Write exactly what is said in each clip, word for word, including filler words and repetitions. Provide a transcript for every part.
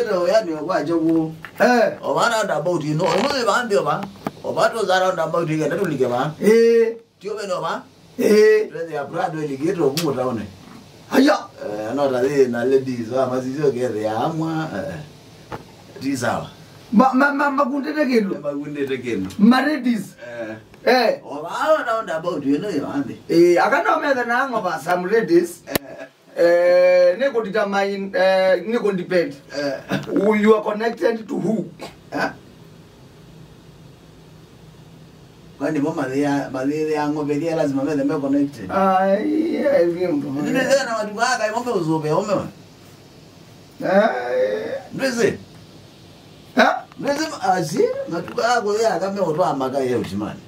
Ĩta ũyani wa kwa Njogu. Eh. Ova roundabout ino. Ino ĩ vambi ova. Ova tũza roundabout ĩkenda tũlike va. Eh. Tio vene ova. Eh. Twende ya Prado ĩlikĩte ũku mũtaũnĩ. Aya. Eh, no ta thĩ na ladies wa masisio kethe ya amwa. Eh. Ti sawa. Ma, ma, ma, makundĩte kĩndũ. Makundĩte kĩndũ. Ma ladies. Eh. Eh. Ova roundabout ino ĩ vambi. Eh, akana omega na ng'ova some ladies. Eh. Eh, nĩ kũ determine, eh, nĩ kũ depend. Eh. Who you are connected to who? Eh? Kwani mo mathĩa, mathĩa ng'ombe iria lazima methe me connected? Ai, ai, ndio mtu. Ndio na watu waka ng'ombe uzobe ome. Ai. Ndwezi. Ha? Ndwezi asi, matuka yako ya kama utwa maka ya ushimani.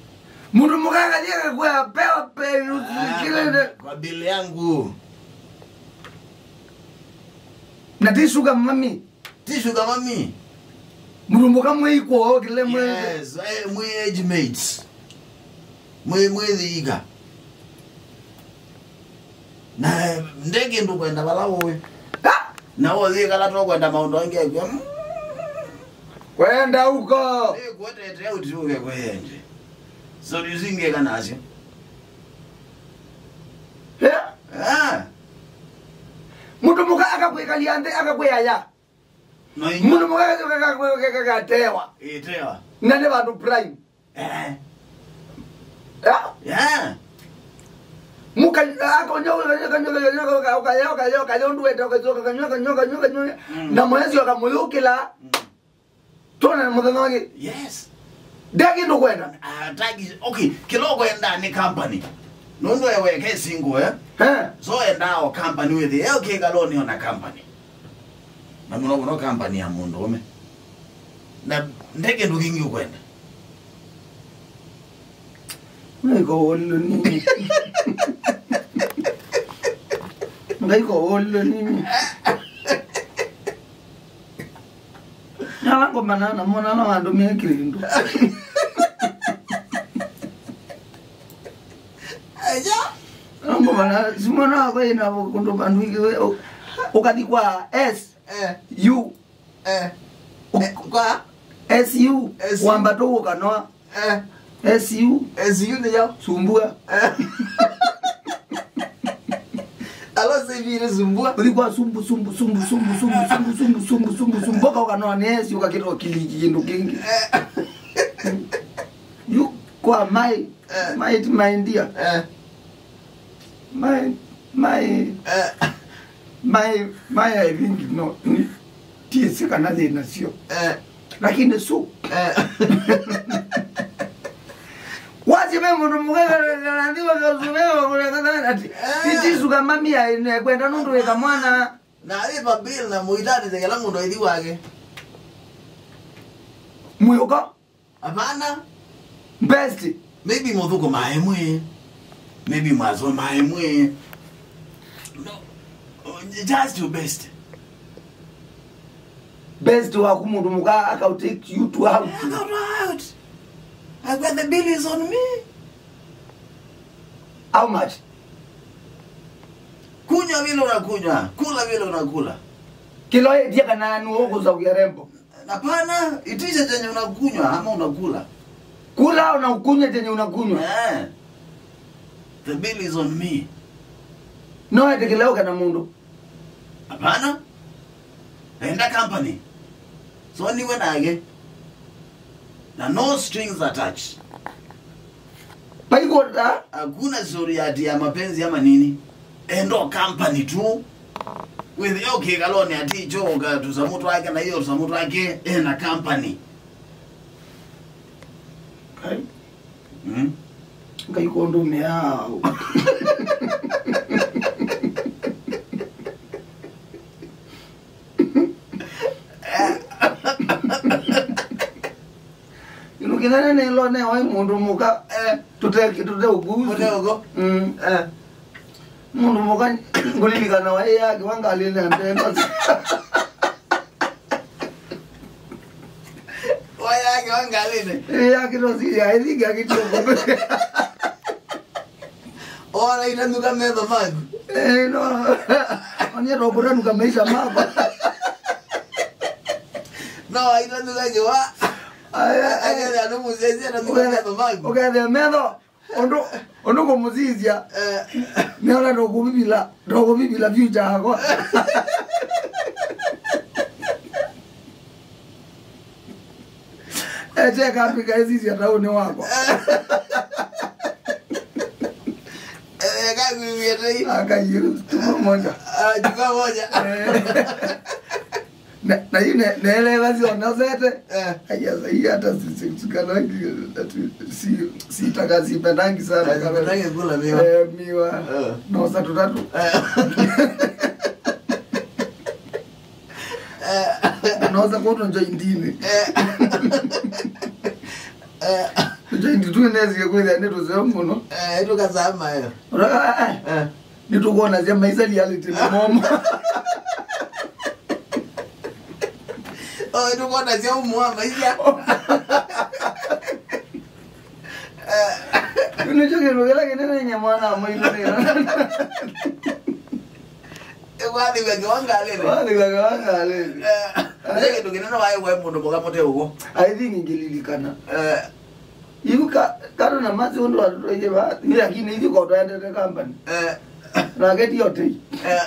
Mundu mukaka yeka kwa pewa pe usikilende. Kwa bili yangu. Na ti sugar mami. Ti sugar mami. Mũrũmbo kamwe ikwoo kĩle mwĩ. Yes, eh, mwĩ age mates. Mwĩ, mwĩ thika. Na, eh, nde kĩndũ kwenda vala ũĩ. Ah! Na ũthi kala to kwenda maũndũ angĩ akwĩa. Mm. Kwenda uko. Nĩ kuotete ũti ũke kwende. So do you think kana acio? Yeah. Ah. Mũndũ mũka akakwĩkalia nthĩ, akakwĩa ya. No inya. Mũndũ mũka akatewa. Itewa. Na nĩ vandũ prime. Eh. Yeah. Yeah. Mũka akonya kanywa kanywa kanywa kanywa kanywa kanywa kanywa kanywa kanywa kanywa kanywa kanywa kanywa kanywa kanywa. Mm. Na mwezi akamũyũkĩla. Mm. Tuone mũthenya ũngĩ. Yes. Ndeki ndũkwenda. Ataki, okay, kĩla ũkwenda nĩ company. Nũndũ ewe ke single, eh? Eh. So enda o company with you. Eh, okay, kaloni ona company. Na mũno mũno company ya mũndũ ũme. Na ndeki ndũ kĩngĩ ũkwenda. Ngai ko wolo nini. Ngai ko wolo nini. Nala ngomana na mwana na wandu mekire ndu. Aja. Ngomana simona kwa ina kundu bandu ingi we, u-, ukathi kwa S. Eh. U. Eh. U-, eh, kwa? S U. S U. Wamba tu ukanoa. Eh. S U. S U nĩ yaũ? Sumbua. Eh. Alo sivile sumbua. Ũthi kwa sumbu, sumbu, sumbu, sumbu, sumbu, sumbu, sumbu, sumbu, sumbu, sumbu. Mboka ũkanoa nĩ S U ũkakĩtwa kĩliki kĩndũ kĩngĩ. Eh. You kwa my, eh, my, my dear. Eh. My, my, eh, my, my, I think no, ni, tiĩsĩ kana thĩna syo. Eh. Lakini su. Eh. Wasi me mũndũ mũkekana nthi wakasumea wakulekana ati. Eh. Itisu kama mia ine kwenda nũndũ wĩka mwana. Na alipa bill na mũitanĩte kĩla mũndũ aithi wake. Mwĩũka. Hapana. Best. Maybe mũthũkũma ĩmwe. Maybe mwasoma ĩmwe. No. Just your best. Best waku mũndũ mũka aka take you to out. I got out. I got the bill is on me. How much? Kunywa vile unakunywa, kula vile unakula. Kilo ĩtia kana nũũ ũkũsavya rembo? Hapana, itisha chenye unakunywa ama unakula. Kula na ukunywe chenye unakunywa. Eh. The bill is on me. No ĩtĩkĩle ũke na mũndũ. Hapana. Enda company. So niwe nake. Na no strings attached. Paikota. Hakuna story ati ya mapenzi ama nini. Endo company tu. With yo kikaloni ati icho ka tusamu twake na hiyo tusamu twake ena company. Kai. Mm. Ngai kondũmĩaa. Kĩndũ kĩnene nĩ ĩlo ne waĩ mũndũ mũka, eh, tũte, tũte ũkuzi. Tũte ũko. Mm. Eh. Mũndũ mũka ngũlilikana waĩ yake wa ngalĩnĩ ya mbee. Waĩ yake wa ngalĩnĩ. Ĩ yake no si ya ĩthingi akĩtio. Ona itanuka metho maku. Eh, no. Onye to kũtanuka maisha makwa. No, aitwa nduga kiwa. Aya, aya. Akethĩa nĩ mũsyaisya na nduga metho maku. Ũkethĩa metho. Ũndũ, ũndũ kũmũsisya. Eh. Nĩona ndũkũvivila, ndũkũvivila future yakwa. Ete kambika esisya taũnĩ wakwa. Eh, kakuiwie tai. Akayu, tuko moja. Ah, tuko moja. Eh. Na, na yu ne-, neeleva syonazete. Eh. Aya, aya hata si-, si-, si-, kana ki-, ati, si-, sitaka, sipendangi sana. Eh, sipendangi kula miwa. Eh, miwa. Eh. Nosa tũtatũ. Eh. Eh. Nosa kũtũ njoindini. Eh. Eh. Njoindi tu nesie kwĩthĩa nĩ tũseo mũno. Eh, tũkasama, eh. Ũra-, eh, eh. Eh. Nĩtũkwonasya maisha reality nĩ momo. Oh, nĩtũkwonasya ũmũ wa maisha. Nĩkyo kĩndũ kĩla kĩnene nye mwana wa maitũ nĩ. Ĩkwathĩw'a kĩwangalĩnĩ. Wathĩw'a kĩwangalĩnĩ. Eh, nĩ kĩndũ kĩnene waĩ we mũndũ mũka mũte ũguo. I think ngĩlilikana. Eh. Yu ka, kando na masi ũndũ watũtwaie va, ni lakini ithyĩ ko twaendete company. Eh. Nake ti otei. Eh.